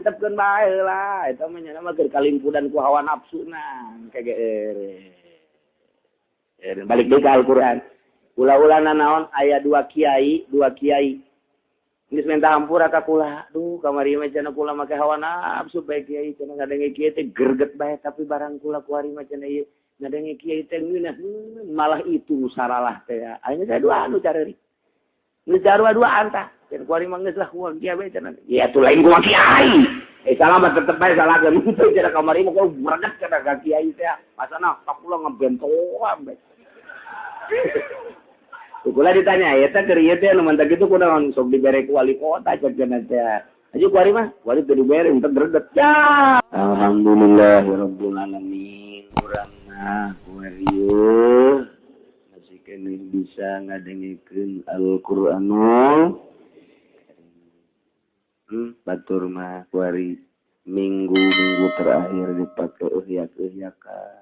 Antepkeun bae lah eta mah nya mah keur kalimpudan ku hawa nafsuna kege balik deui ka Al-Qur'an. Ula-ulana naon aya dua kiai geus minta hampura ka kula. Duh kamari mah cenah kula make hawa nafsu bae kiai cenah ngadenge kiai teh greget bae tapi barang kula kuari mah cenah ieu ngadenge kiai teh ngeunah malah itu saralah teh. Ayeuna saya dua anu careurik. Geus sarua duaan tah. Cenah kuari mah geus lah kuari kiai bae cenah. Ya atuh lain kumaha kiai. Salah mah tetep bae salahkeun. Teu cenah kamari mah kok greget cenah ka kiai teh. Pasana ka kula ngebentoan bae. Kula ditanya eta keur ieu teh anu mantak kitu kunaon sok dibere ku wali kota cek cenah teh. Aju kuari mah, kuari teu dibere entek greget. Ya. Alhamdulillahirabbil alamin. Urang mah kuari masih keneh bisa ngadengekeun Al-Qur'anul batur mah kuari minggu-minggu terakhir dipake euhyak-euhyakan.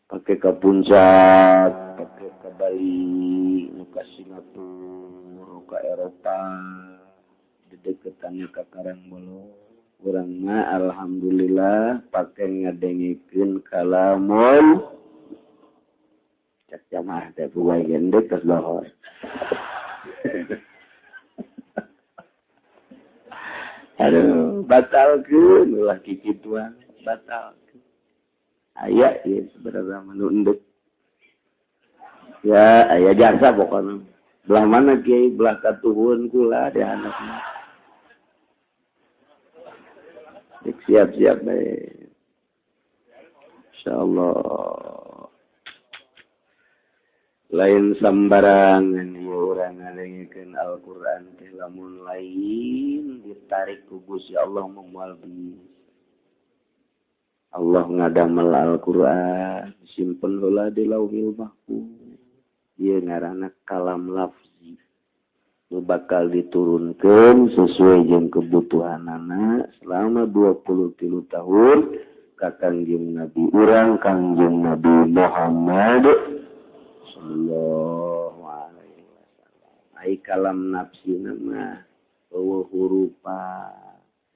Pakai ke puncak, pakai ke Bali, ke Singapura, ke Eropa, dedeketannya ke Karangbolo. Urang mah alhamdulillah pakai ngadengekeun kalamun cak jamaah teh puguh gendek tos lohor. Aduh, batalkeun ulah kikituan, batal. Aya ieu sebenarnya menu endek. Ya, aya jasa pokoknya. Belah mana kiai, belah katuhun kula di anakna. Dek siap-siap bae. Insyaallah. Lain sambarangan ieu urang ngadengekeun Al-Qur'an teh lamun lain ditarik ku Gusti Allah moal bisa. Allah ngadamel Al-Qur'an simpen heula di Lauhil Mahfuz. Ieu ngaranna kalam lafzi. Nu bakal diturunkeun sesuai jeung kebutuhanana selama 23 tahun ka Kangjeng Nabi urang Kangjeng Nabi Muhammad sallallahu alaihi wasallam. Ai kalam nafsina mah eueuh hurufa,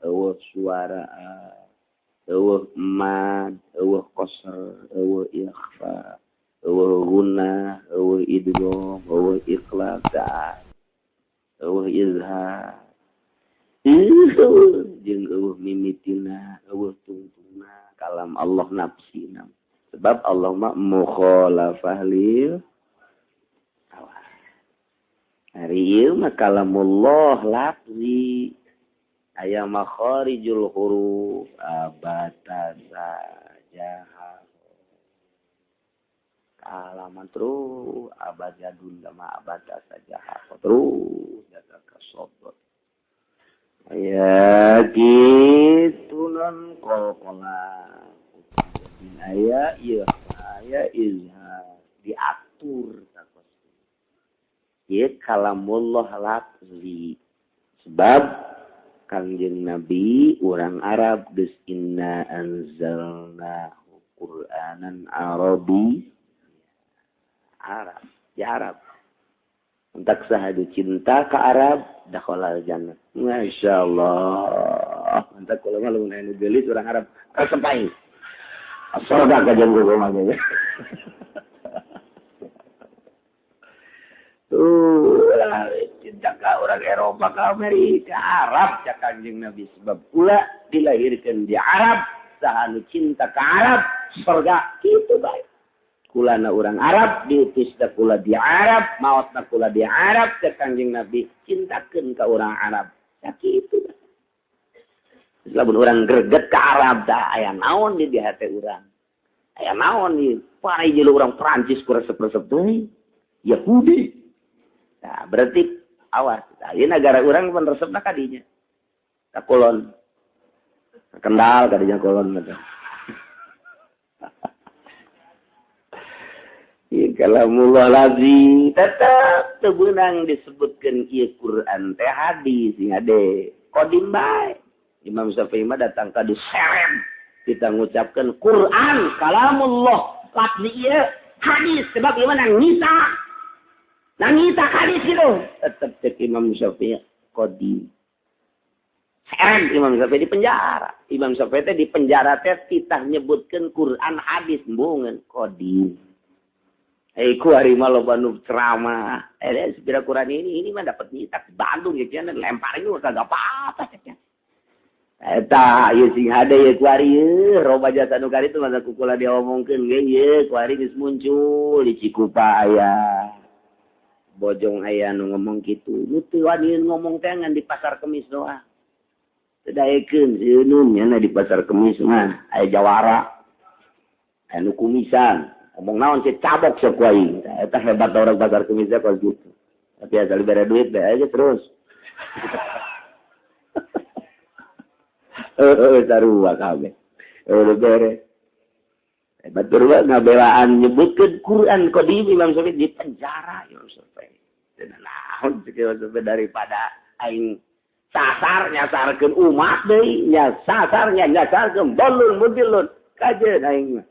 eueuh suara, eueuh mad, eueuh qasr, eueuh ikhfa, eueuh gunnah, eueuh idgham, eueuh iqlab, eueuh izhar. Jeung eueuh mimitina, eueuh tungtungna kalam Allah nafsina. Sebab Allah mah mukhalafah lil hawa. Ari ieu mah kalamullah lafzi. Aya makharijul huruf abatasa jaha kalaman terus abajadun sama abatasa jaha terus jaga kasobot aya gitu non kolkola aya iya aya izhar diatur takos ieu kalamullah lafzi sebab Kangjeng Nabi urang Arab geus inna anzalnahu Qur'anan Arabi Arab ya Arab entak sahadu cinta ka Arab dakhalal jannah masyaallah entak kula mah lamun anu geulis urang Arab kasempai surga ka jeung gua mah tuh lah cinta ka orang Eropa ka Amerika Arab cak Kangjeng Nabi sebab kula dilahirkan di Arab saha nu cinta ka Arab surga kitu bae kulana orang Arab diutus da kula di Arab maot da kula di Arab cak Kangjeng Nabi cintakeun ka urang Arab sakitu lamun urang greget ka Arab da aya naon di hate urang aya naon di parai jeung urang Prancis ku resep-resep teh Yahudi. Nah, berarti awas. Nah, ieu nagara urang pan resepna ka dinya. Ka kulon. Ka Kendal ka dinya kulon mah. Ieu kalamullah lazi tetep teu beunang disebutkeun ieu Quran teh hadis sing ade. Kodim bae. Imam Syafi'i mah datang ka diseret. Kita ngucapkeun Quran kalamullah lafzi ieu hadis sebab ieu mah nangisa. Nangita hadis gitu. Tetep cek Imam Syafi'i qadim. Seren Imam Syafi'i di penjara. Imam Syafi'i teh di penjara teh titah nyebutkeun Quran hadis embungeun qadim. Ku hari mah loba nu ceramah. Sepira Quran ini mah dapat nyitak di Bandung ya cenah lemparin juga kagak apa-apa cenah. Eta ieu sing hade ieu ku ari ieu roba jasa nu kari itu masa kukula diomongkeun ge ieu ku ari geus muncul di Cikupa aya. Bojong aya nu ngomong kitu. Nu teu waniun ngomong teh ngan di pasar Kemis doang. Teu daekeun sieun nya di pasar Kemis mah aya jawara. Aya nu kumisan. Ngomong naon sih cabok sok ku aing. Eta hebat orang pasar Kemis kos gitu. Tapi asal bere duit bae aja terus. Sarua kabeh. Bere. Hebat berubah ngabelaan nyebutkeun Quran qadim Imam Syafi'i di penjara Imam Syafi'i. Teu naon cek Imam Syafi'i daripada aing sasar nyasarkeun umat deui, nyasar nyasarkeun bolun mudilun kajeun aing mah.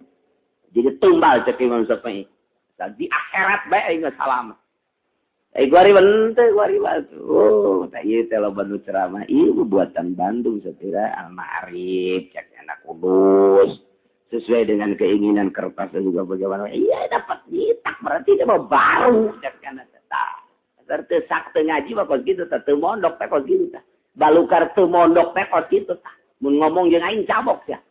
Jadi tumbal cek Imam Syafi'i. Di akhirat bae aing mah salamet. Guari bente, guari batu. Oh, tak ieu teh loba nu ceramah. Ieu buatan Bandung satira Al-Ma'arif, cek anak Kudus. Sesuai dengan keinginan kertas dan juga bagaimana. Iya dapat nyitak berarti dia mau baru cek anak tah. Asar teu sak teu ngaji mah kos kitu tah, teu mondok teh kos kitu tah. Balukar teu mondok teh kos kitu tah. Mun ngomong jeung aing cabok sia.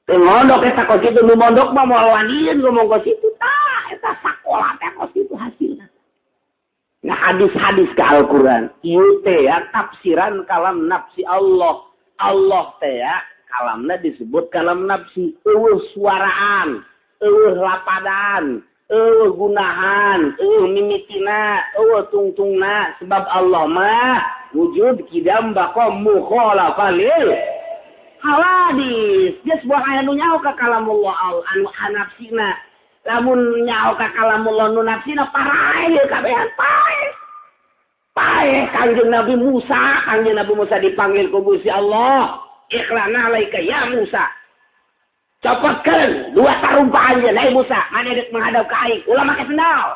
Teu mondok eta kos kitu, nu mondok mah moal wanian ngomong kos kitu tah. Eta sakola teh kos kitu hasilna. Nah hadis-hadis ke Al-Quran ieu teh ya tafsiran kalam nafsi Allah. Allah teh ya kalamna disebut kalam nafsi. Eueuh suaraan, eueuh lapadan, eueuh gunahan, eueuh mimitina, eueuh tungtungna. Sebab Allah mah wujud kidam baqa mukhalafah lil hawadis. Geus buah aya nu nyaho ka kalamullah anu nafsina. Lamun nyaho ka kalamullah nu nafsina paraeh ieu kabehan paeh. Paeh Kangjeng Nabi Musa, Kangjeng Nabi Musa dipanggil ku Gusti Allah. Ikhlana alaika ya Musa. Copotkeun dua tarumpa anjeun ai Musa, maneh deuk menghadap ka aing, ulah make sendal.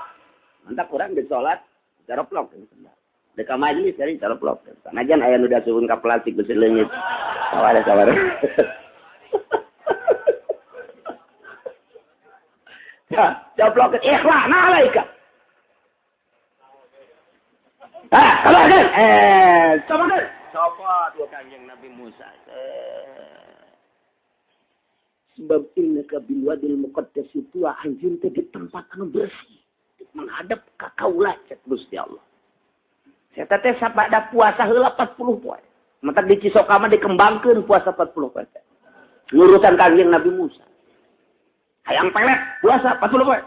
Mantap urang geus salat, caroplok sendal. Deuk ka majelis jadi caroplok. Sanajan aya nu dasuhun ka plastik beusi leungit. Sabar sabar. Ya, coplok ikhlana alaika. Ah, keluarkan. Copotkeun. Copot wa Kangjeng Nabi Musa. Sebab innaka bil wadil muqaddas tuwa anjeun teh di tempat anu bersih menghadap ka kaula cek Gusti Allah. Eta teh sabada puasa heula 40 poe. Matak di Cisoka mah dikembangkeun puasa 40 poe. Nurutan Kangjeng Nabi Musa. Hayang pelet puasa 40 poe.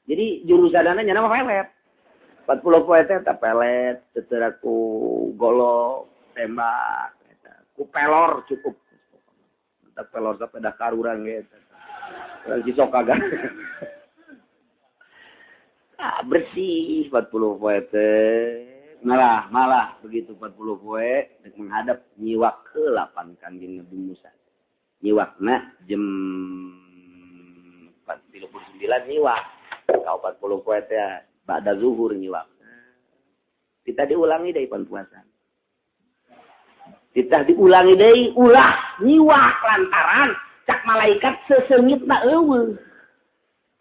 Jadi jurusanana nya mah pelet. 40 poe teh eta pelet, teu ku golok, tembak, eta ku pelor cukup. Matak pelor sampai dah karuran ge eta. Urang Cisoka ga. Ah, bersih 40 poe teh. Malah begitu 40 poe dek menghadap nyiwak heula pan Kangjeng Nabi Musa. Nyiwakna jam 4.39 nyiwak. Kau 40 poe teh ba'da zuhur nyiwak. Kita diulangi deui pan puasa. Kita diulangi deui ulah nyiwak lantaran cak malaikat seseungitna eueuh.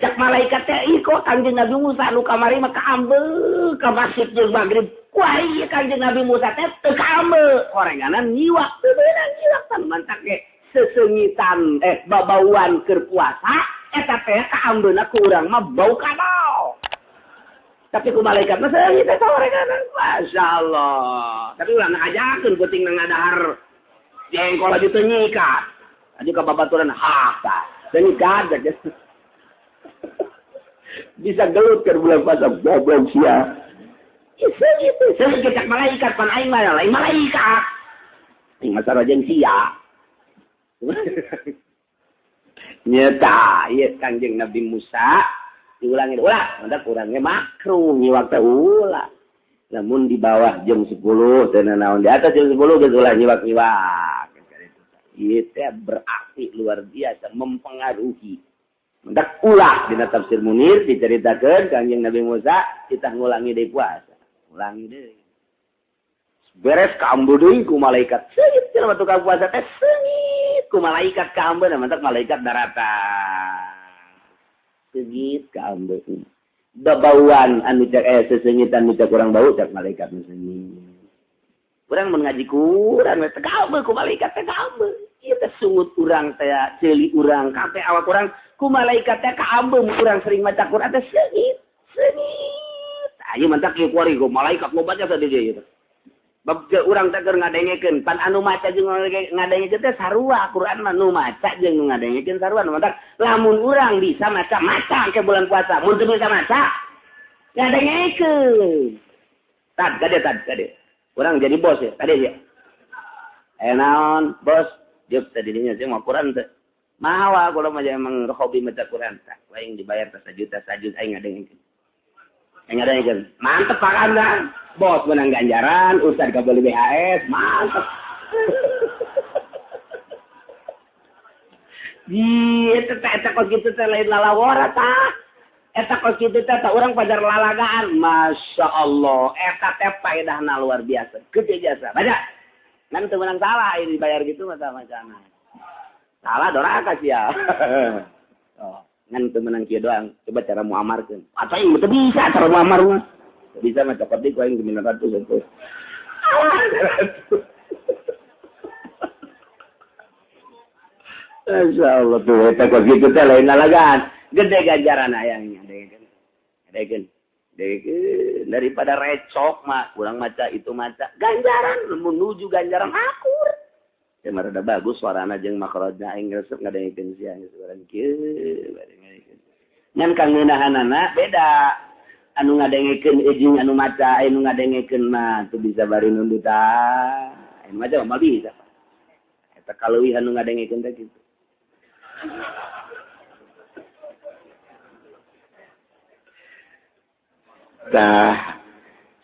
Cak malaikat teh ih kok Kangjeng Nabi Musa nu kamari mah kaambeuk ka masjid jeung magrib. Wah ieu Kangjeng Nabi Musa teh teu kaambeuk. Horenganan nyiwak teu beunang nyiwak tan mantak ge seseungitan babauan keur puasa eta teh kaambeuna ku urang mah bau kadal. Tapi ku malaikat mah seungit eta horenganan. Masyaallah. Tapi ulah ngajakeun penting ngadahar jengkol aja teu nyikat. Aju ka babaturan ha tah. Teu nyikat bisa gelut ke bulan puasa goblok sia. Itu seungit cak malaikat pan aing mah lain malaikat. Aing mah sarua jeung sia. Nyeta ieu Kangjeng Nabi Musa diulangi ulah, mantap kurangnya makruh nyiwak teh ulah. Namun di bawah jam 10 teu naon, di atas jam 10 geus ulah nyiwak-nyiwak. Ieu teh berarti luar biasa mempengaruhi. Mantap ulah dina tafsir Munir diceritakeun Kangjeng Nabi Musa kita ngulangi deui puasa, ulangi deui. Beres kaambe deui ku malaikat. Seungit cenah tukang puasa teh seungit ku malaikat kaambe mantak malaikat daratan. Seungit kaambe. Babauan anu cek seseungitan anu cek urang bau cek malaikat nu seungit. Urang mun ngaji Quran we teh kaambe ku malaikat teh kaambe. Ieu teh sungut urang teh ceuli urang kabeh awak urang ku malaikat teh kaambe mun urang sering maca Quran teh seungit. Seungit. Ayo mantak ieu kuari ku malaikat loba jasa di dieu teh. Bab urang teh keur ngadengekeun pan anu maca jeung ngadengekeun teh sarua Quran mah nu maca jeung nu ngadengekeun sarua mantak lamun urang bisa maca maca ke bulan puasa mun teu bisa maca ngadengekeun tad gade urang jadi bos ya tadi ya naon bos jeung tadi dinya jeung mau Quran teh mawa kula mah emang hobi maca Quran tah aing dibayar teh sajuta sajuta aing ngadengekeun. Mantep Pak Kandang. Bos menang ganjaran, ustad gak beli BHS, mantep. Ih, eta kok kitu teh lain lalawara tah. Eta kok kitu teh urang pajar lalagaan. Masya Allah, eta teh faedahna luar biasa. Gede jasa. Baca. Ngan teu menang salah ini dibayar gitu mah macana. Salah doraka sia. Oh. Ngan teu menang kieu doang, coba cara muamarkeun. Atuh aing teu bisa cara muamar mah. Teu bisa mah cokot deui ku aing 900 atuh. Masyaallah tuh eta kok kitu teh lain lalagaan. Gede ganjaran ayangnya, degeun. Degeun daripada recok mah kurang maca itu maca. Ganjaran menuju ganjaran akur. Ya mah rada bagus suarana jeung makhrajna aing resep ngadengekeun sia geus urang kieu ngadengekeun. Ngan kangeunahanana beda. Anu ngadengekeun jeung anu maca, anu ngadengekeun mah teu bisa bari nundutan. Anu maca mah bisa. Eta kaleuwihan nu ngadengekeun teh kitu. Tah,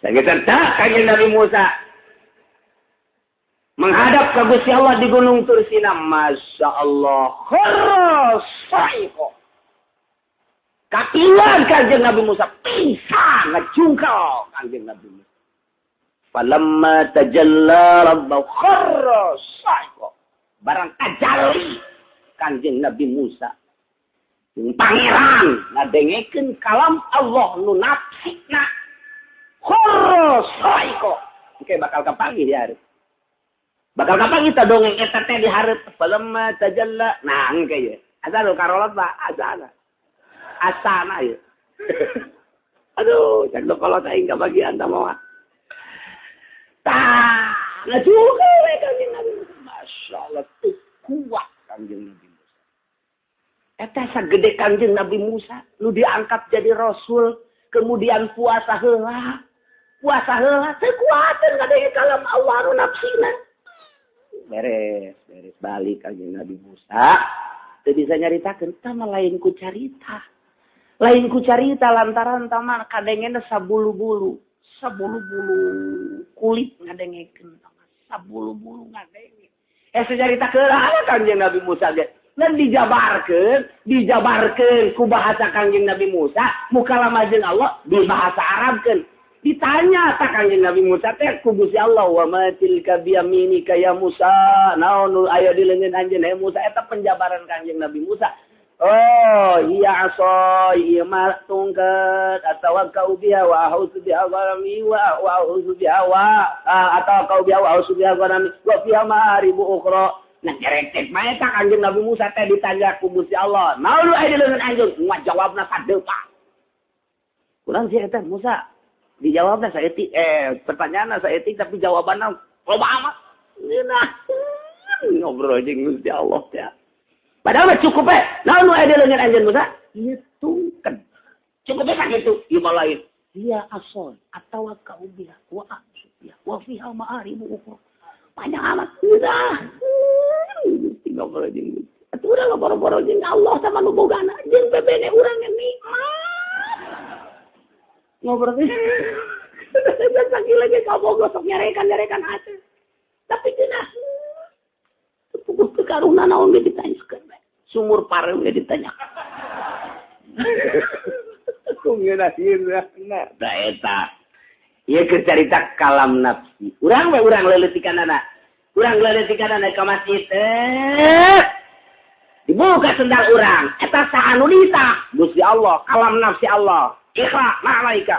sakitu tah kanjeng Nabi Musa menghadap ke Gusti Allah di Gunung Tursina. Masya Allah. Kharasaiko. Kapilan kanjeng Nabi Musa. Pingsan. Ngejungkal kanjeng Nabi Musa. Falamma tajalla rabbahu kharasaiko. Barang tajalli kanjeng Nabi Musa. Pangeran ngadengekeun kalam Allah nu nafsina. Kharasaiko. Oke bakal kapanggih di hari. Bakal kapan kita dongeng eta teh dihareup falamma tajalla. Nah engke ye. Asa nu karolot Pak, asana. Asana ye. Aduh, cak kolot aing kabagian tah moal. Tah, ngajuke we kanjeng Nabi Musa. Masyaallah teu kuat kanjeng Nabi Musa. Eta sagede kanjeng Nabi Musa nu diangkat jadi rasul, kemudian puasa heula. Puasa heula teu kuateun ngadenge kalam Allah nu nafsina. Beres, beres balik kanjeng Nabi Musa. Teu bisa nyaritakeun tah mah lain ku carita. Lain ku carita lantaran tah mah kadengena sabulu-bulu, sabulu-bulu kulit ngadengekeun tah mah sabulu-bulu ngadenge. Sacaritakeun kanjeng Nabi Musa ge. Ngan dijabarkeun ku bahasa kanjeng Nabi Musa, mukalama jeung Allah di bahasa Arabkeun. Ditanya tak kanjeng Nabi Musa teh ku Gusti Allah wa ma tilka biyaminika ya Musa naon nu aya di leungeun anjeun he Musa eta penjabaran kanjeng Nabi Musa. Oh iya asoi ieu mah tungkeut atawakkau biha wa a'udzu biha gharami wa a'udzu biha wa atawakkau biha wa a'udzu biha gharami wa fiha ma'aribu ukhra. Nah nyeretek mah eta kanjeng Nabi Musa teh ditanya ku Gusti Allah naon nu aya di leungeun anjeun ngajawabna sadepa. Kurang sih eta Musa dijawabna saeutik pertanyaanna saeutik tapi jawabanna loba amat. Nah, ngobrol jeung Gusti Allah teh. Padahal mah cukup we. Naon nu aya di leungeun anjeun Musa? Hitungkeun. Cukup we sakitu, ieu mah lain. Dia asal atawakkau biha wa a'udzu biha wa fiha ma'aribu ukhra. Panjang amat. Udah. Gusti ngobrol jeung Gusti. Atuh urang ngoboro-boro jeung Allah sama nu bogana jeung bebene urang nikmat. Ngobrol lagi lagi kau gosok nyarekan hati. Tapi cenah puguh ke karuna naon ge ditanyakeun bae. Sumur pareum ge ditanyakeun. Ku ngeunaheun tah eta. Ieu keur carita kalam nafsi. Urang we urang leuleutikannana. Urang leuleutikannana ka masjid. Dibuka sendal urang, eta saha nu nita? Gusti Allah, kalam nafsi Allah. Ikhra ma'alaika.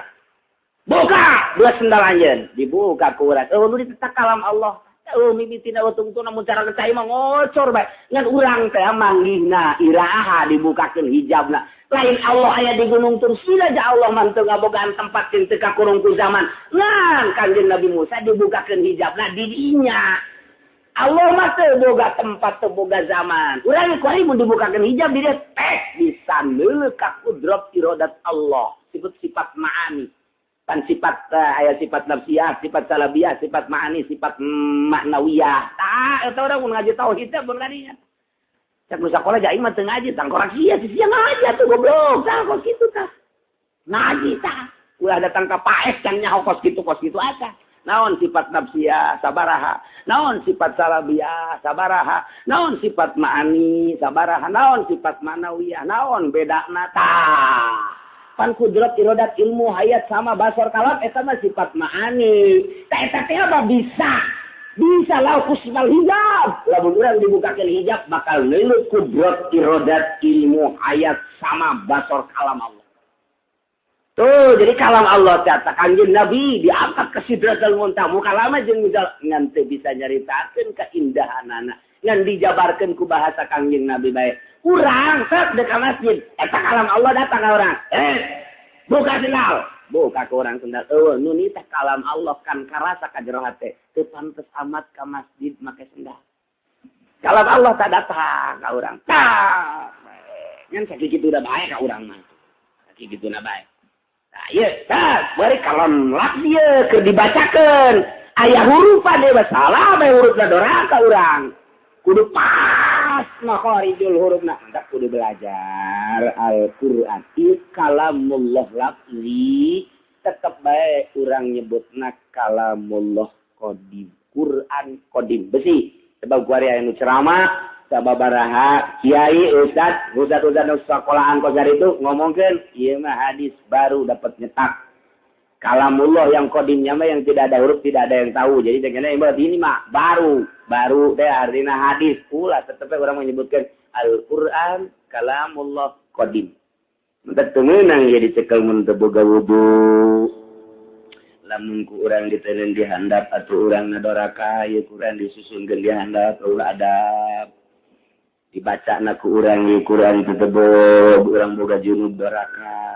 Buka dua sendal anjeun, dibuka ku urang. Eueuh nu diteta kalam Allah. Eueuh mimitina tungtuna mun cara cai mah ngocor bae. Ngan urang teh manggihna iraha dibukakeun hijabna. Lain Allah aya di Gunung Tur sila ja Allah mah teu ngabogaan tempat jeung teu kakurung ku zaman. Ngan Kanjeng Nabi Musa dibukakeun hijabna di dinya. Allah mah teu boga tempat teu boga zaman. Urang kuari mun dibukakeun hijab di dieu teh bisa neuleuh ka kudrat iradat Allah. Sifat-sifat ma'ani. Pan sifat aya sifat nafsiyah, sifat salabiyah, sifat ma'ani, sifat maknawiyah. Tah eta urang mun ngaji tauhid teh mun kadinya. Cak nu sakola ja aing mah teu ngaji, tangkorak sia sia ngaji atuh goblok. Tah kos kitu tah. Ngaji tah. Ulah datang ka paes can nyaho kos kitu asa. Naon sifat nafsiyah sabaraha, naon sifat salabiyah sabaraha, naon sifat ma'ani sabaraha, naon sifat maknawiyah, naon bedana tah. Pan kudrat irodat ilmu hayat sama basor kalam eta mah sifat ma'ani. Tah eta teh mah bisa. Bisa lau kusmal hijab. Lamun urang dibukakeun hijab bakal neuleut kudrat irodat ilmu hayat sama basor kalam Allah. Tuh, jadi kalam Allah teh Kanjeng Nabi diangkat ke Sidratul Muntaha. Mukalama jeung misal ngan teu bisa nyaritakeun keindahanana, ngan dijabarkeun ku bahasa Kanjeng Nabi bae. Urang sok deuk ka masjid, eta kalam Allah datang ka urang. Buka sendal. Buka ke urang sendal. Eueuh nu nitah kalam Allah kan karasa ka jero hate. Teu pantes amat ka masjid make sendal. Kalam Allah tak datang ka urang. Tah. Ngan sakitu da bae ka urang mah. Sakitu na bae. Nah, ieu tah bari kalam lafzi ieu keur dibacakeun. Aya hurufan deui salah bae hurufna doraka urang. Kudu pas makharijul hurufna. Mantap kudu belajar Al-Qur'an. Ieu kalamullah lafzi tetep bae urang nyebutna kalamullah qadim. Quran qadim besi. Sebab kuari aya nu ceramah sababaraha kiai ustad ustad nu sekolahan kosar itu ngomongkeun ieu mah hadis baru dapat nyetak. Kalamullah yang qadimnya mah yang tidak ada huruf tidak ada yang tahu. Jadi dengan berarti ini mah baru teh artinya hadis pula tetep orang menyebutkan Al-Qur'an kalamullah qadim. Mantap teu meunang ieu dicekel mun teu boga wudu. Lamun ku urang diteundeun di handap atuh urang ngadoraka ieu Quran disusunkeun di handap ulah adab. Dibacana ku urang ieu Quran teu tebog, urang boga junub doraka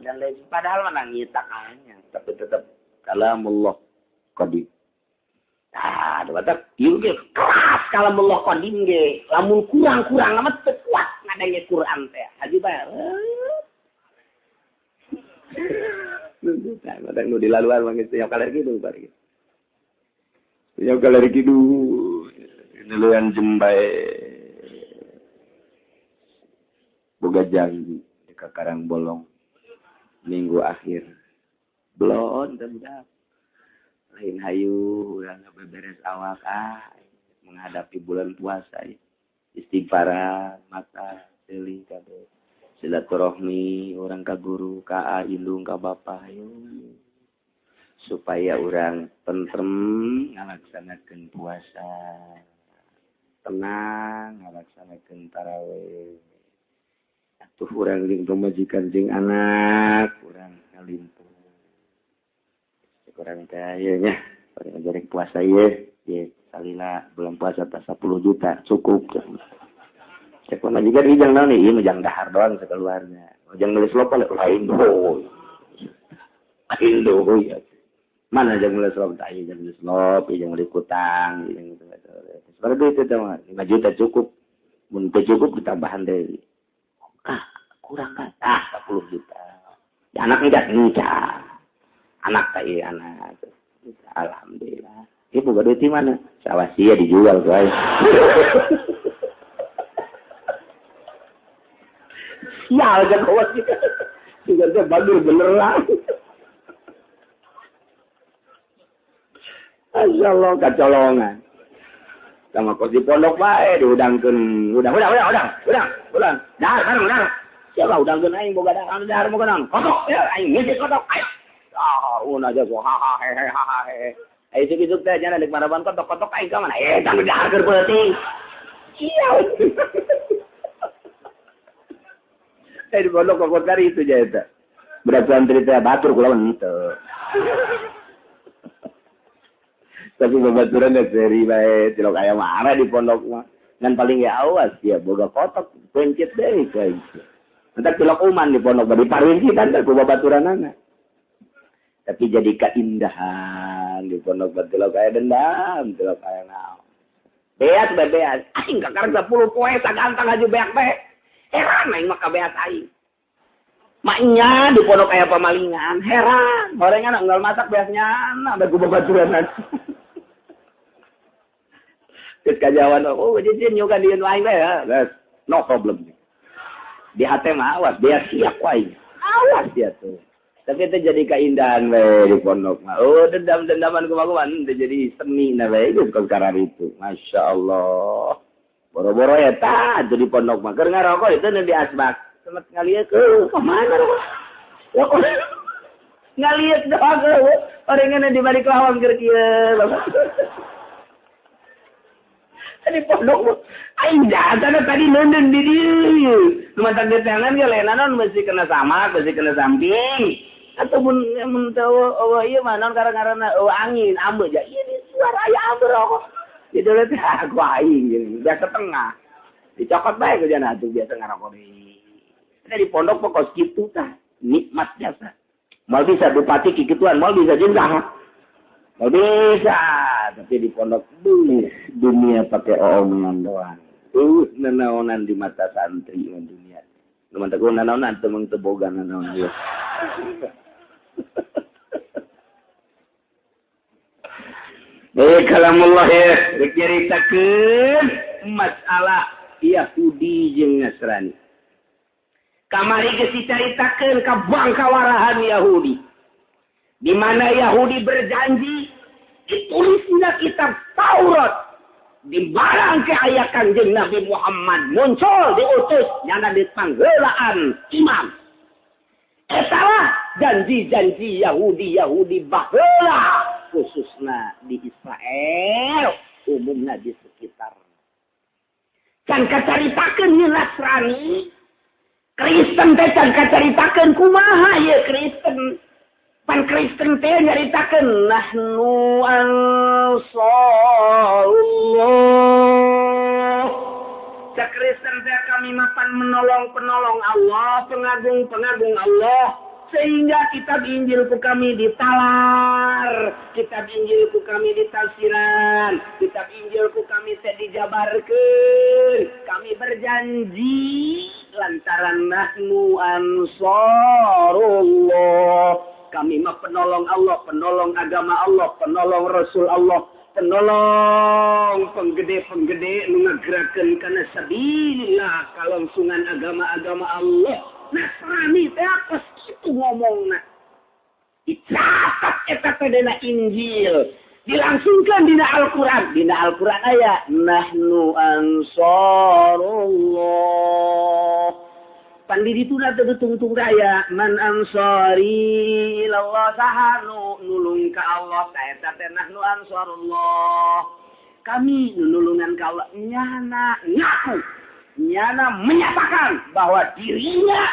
dan lain padahal mah nangitakannya tapi tetap kalamullah qadim. Tah, batak ieu ge keras kalamullah qadim ge. Lamun kurang-kurang amat teu kuat ngadenge Quran teh. Haji bae. Tah, batak nu dilaluan mah geus nya kaler kitu bari. Nya kaler kitu. Diluan jembae. Boga janji ka Karang Bolong minggu akhir. Belon teh budak. Lain hayu urang beberes awak menghadapi bulan puasa ya. Istighfaran mata seuli kabeh. Silaturahmi urang ka guru, ka indung, ka bapa hayu. Supaya urang tentrem ngalaksanakeun puasa. Tenang ngalaksanakeun tarawih. Atuh urang jeung pamajikan jeung anak, urang ngalimpuh. Kurang teh ieu nya, bari ngajarek puasa ieu, ieu salila bulan puasa teh 10 juta cukup. Cek pamajikan ieu jang naon ieu mah jang dahar doang sakeluarga. Jang nulis lopal lain doh. Lain doh ya. Mana jang nulis lop tah ieu jang nulis lop, ieu jang meuli kutang, ieu jang seperti itu teh mah 5 juta cukup. Mun teu cukup ditambahan deui. Ah, kurang kan? Ah, 10 juta. Ya, anak enggak nikah. Anak tak iya anak. Alhamdulillah. Ibu boga duit di mana? Sawah sia dijual guys. Sial kan kawas kita. Juga teh bagus beneran. Masyaallah kacolongan. Sama kos di pondok bae diudangkeun. Udang. Dahar bareng dahar. Siapa udangkeun aing boga dahar, dahar boga naon? Kotok ya aing ngisi kotok. Ayo. Un aja so ha ha he he ha ha he. Ayo isuk-isuk teh nya deuk maraban kotok-kotok aing ka mana? Tang dahar keur peuting. Iya. Di pondok kokot kari itu aja eta. Berat santri teh batur kula henteu. Tapi babaturan geus seri bae tilok aya marah di pondok mah. Ngan paling ge awas ya boga kotok pencet deui ka ieu. Entak tilok uman di pondok bari parincitan teh ku babaturanana. Tapi jadi keindahan di pondok tilok aya dendam, tilok aya naon. Beas bae beas. Aing kakarek 10 poe sagantang aju beak bae. Heran aing mah ka beas aing. Maknya di pondok aya pamalingan, heran. Gorengan unggal masak beasnya na ku babaturanana. Geus kajawan, oh jijin nyukan dieun aing bae ya. Geus, no problem. Di hate mah awas, dia siap wae. Awas dia tuh. Tapi itu jadi keindahan we di pondok mah. Oh, dendam-dendaman kumaha teh jadi seni na we geus karar itu. Masya Allah. Boro-boro eta atuh di pondok mah keur ngarokok itu di asbak. Semet ngalieu ke mana rokok? Rokok. Ngalieu doang eueuh. Orengan di balik lawang keur kieu. Di pondok aing jatana tadi neundeun di dieu. Nu mantak detengan ge lain naon mesti kena samak, mesti kena samping. Atau mun teu eueuh ieu mah naon karang-karana eueuh angin ambe ja ieu di suara aya ambe rokok. Di dulu teh aku aing gini, biasa tengah. Dicokot bae ku jana atuh biasa ngarokok deui. Di pondok pokos kitu tah, nikmat biasa. Moal bisa bupati kikituan, moal bisa jeung saha. Moal bisa, tapi di pondok dunia pakai omongan doang. Nanaonan di mata santri mah dunia. Nu mata ku nanaonan teu meung teu boga nanaon ieu. Kalamullah ya, rek nyaritakeun masalah Yahudi jeung Nasrani. Kamari geus dicaritakeun ka bangkawarahan Yahudi. Di mana Yahudi berjanji ditulisna kitab Taurat di barang ke aya Kanjeng Nabi Muhammad muncul diutus nyana di panggeulaan imam. Etalah janji-janji Yahudi-Yahudi baheula khususna di Israel, umumna di sekitar. Can kacaritakeun ieu Nasrani, Kristen teh can kacaritakeun kumaha ieu Kristen. Pan Kristen teh nyaritakeun nahnu ansarullah. Cak Kristen teh kami mapan menolong-penolong Allah, pengagung-pengagung Allah. Sehingga kitab Injil ku kami ditalar, kitab Injil ku kami ditafsiran, kitab Injil ku kami teh dijabarkeun. Kami berjanji lantaran nahnu ansarullah. Kami mah penolong Allah, penolong agama Allah, penolong Rasul Allah, penolong penggede-penggede nu ngagerakeun kana sabilillah kalangsungan agama-agama Allah. Nasrani teh kos kitu ngomongna. Dicatat eta teh dina Injil, dilangsungkeun dina Al-Qur'an. Dina Al-Qur'an aya nahnu ansarullah. Pan di ditu na teu tungtung aya man ansari ilallah saha nu nulung ka Allah ta eta teh nahnu ansarullah. Kami nulungan ka Allah nyana ngaku, nyana menyatakan bahwa dirinya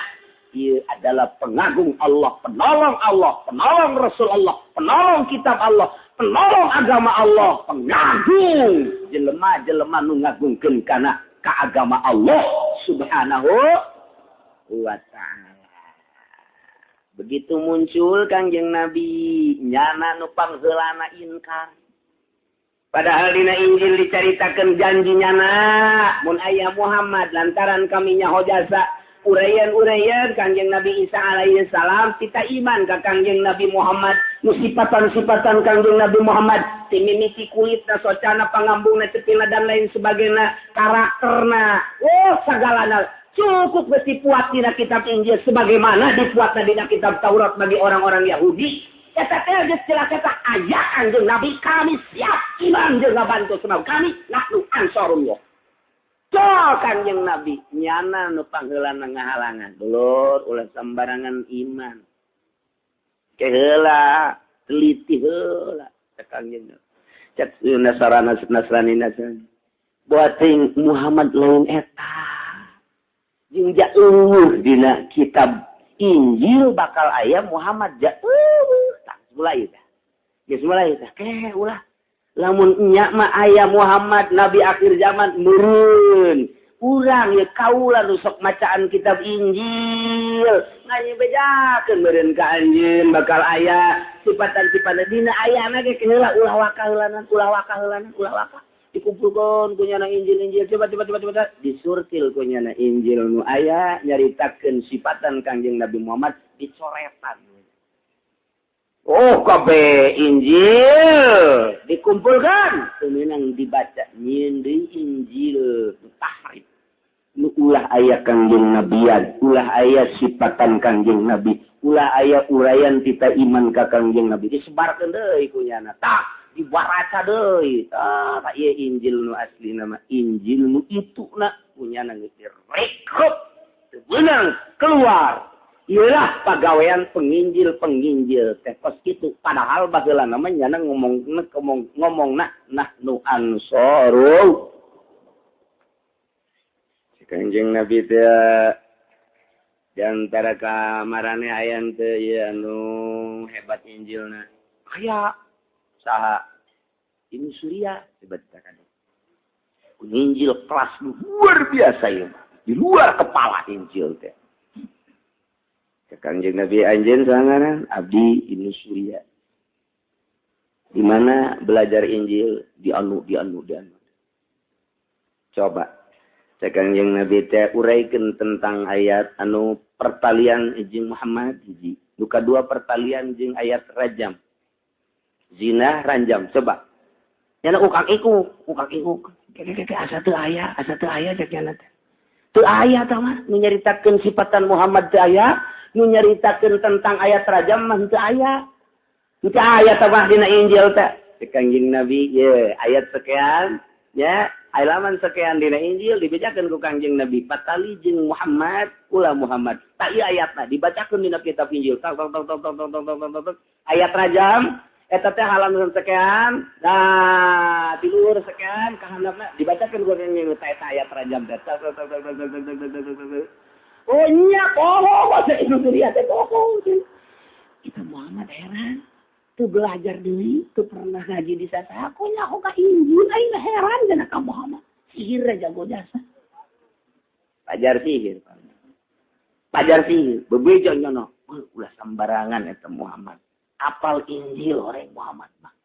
ia adalah pengagung Allah, penolong Allah, penolong Rasul Allah, penolong kitab Allah, penolong agama Allah, pengagung jelema-jelema nu ngagungkeun kana ka agama Allah Subhanahu wa ta'ala. Begitu muncul Kangjeng Nabi, nyana nu pangheulana inkar. Padahal dina Injil dicaritakeun janji nyana mun aya Muhammad lantaran kami nyaho jasa uraian-uraian Kangjeng Nabi Isa alaihi salam kita iman ka Kangjeng Nabi Muhammad nu sipatan-sipatan Kangjeng Nabi Muhammad timimiti kulitna socana pangambungna cepilna dan lain sebagainya karakterna oh sagalana cukup geus dipuat dina kitab Injil sebagaimana dipuatna dina kitab Taurat bagi orang-orang Yahudi. Eta teh geus jelas eta aya Kangjeng Nabi kami siap iman jeung ngabantu sebab kami nahnu ansarullah. Col Kangjeng Nabi nyana nu pangheulana ngahalangan dulur ulah sembarangan iman. Ke heula teliti heula cek Kangjeng. Cek Nasrani Nasrani Nasrani. Buating Muhammad lain eta. Jeung jauh dina kitab Injil bakal aya Muhammad jauh. Tah mulai tah. Geus mulai tah ke ulah. Lamun nya mah aya Muhammad nabi akhir zaman meureun. Urang ya kaula nu sok macaan kitab Injil ngaji bejakeun meureun ka anjeun bakal aya sifatan-sifatan dina ayana ge heula ulah waka heulanan ulah waka heulanan ulah waka dikumpulkeun ku nyana Injil-Injil coba coba coba coba disurtil ku nyana Injil nu aya nyaritakeun sifatan Kangjeng Nabi Muhammad dicoretan. Oh kabeh Injil dikumpulkan teu meunang dibaca nyieun deui Injil tahrif. Nu ulah aya Kangjeng Nabian, ulah aya sifatan Kangjeng Nabi, ulah aya uraian tita iman ka Kangjeng Nabi disebarkeun deui ku nyana. Tah dibaraca deui. Tah ieu Injil nu asli nama Injil nu itu na ku nyana geus direkrup teu meunang keluar. Iyalah pagawean penginjil-penginjil teh kos kitu padahal baheula nama nyana ngomong nahnu ansoru. Kanjeng Nabi teh di antara kamarane aya teu ieu anu hebat Injilna. Aya saha? Ini Surya hebat teh kan. Injil kelas luar biasa ieu mah. Di luar kepala Injil teh. Kanjeng Nabi anjeun sangaran abdi Ibnu Surya. Di mana belajar Injil di anu di anu di anu. Coba cek Kangjeng Nabi teh uraikeun tentang ayat anu pertalian jeung Muhammad hiji. Nu kadua pertalian jeung ayat rajam. Zina ranjam coba. Nyana ukak iku, ukak iku. Keke asa teu aya cek nyana teh. Teu aya tah mah nu nyaritakeun sifatan Muhammad teu aya, nu nyaritakeun tentang ayat rajam mah teu aya. Teu aya tah mah dina Injil teh. Cek Kangjeng Nabi ye ayat sekian ya. Halaman sekian dina Injil dibacakeun ku Kangjeng Nabi patali jeung Muhammad ulah Muhammad. Tak ieu ayatna dibacakeun dina kitab Injil. Tong tong tong tong tong tong tong tong. Ayat rajam eta teh halaman sekian. Nah, ti luhur sekian ka handapna dibacakeun ku Kangjeng Nabi eta ayat rajam teh. Tong tong tong tong tong tong. Oh nya poho bahasa Indonesia teh poho. Kita Muhammad heran. Tuh belajar deui, tuh pernah ngaji di sana. Aku nyaho ka Injil, aing heran cenah ka Muhammad. Sihir jago jasa. Pajar sihir. Pajar sihir, bebejo nyono. Ulah sembarangan eta Muhammad. Apal Injil orang Muhammad mah.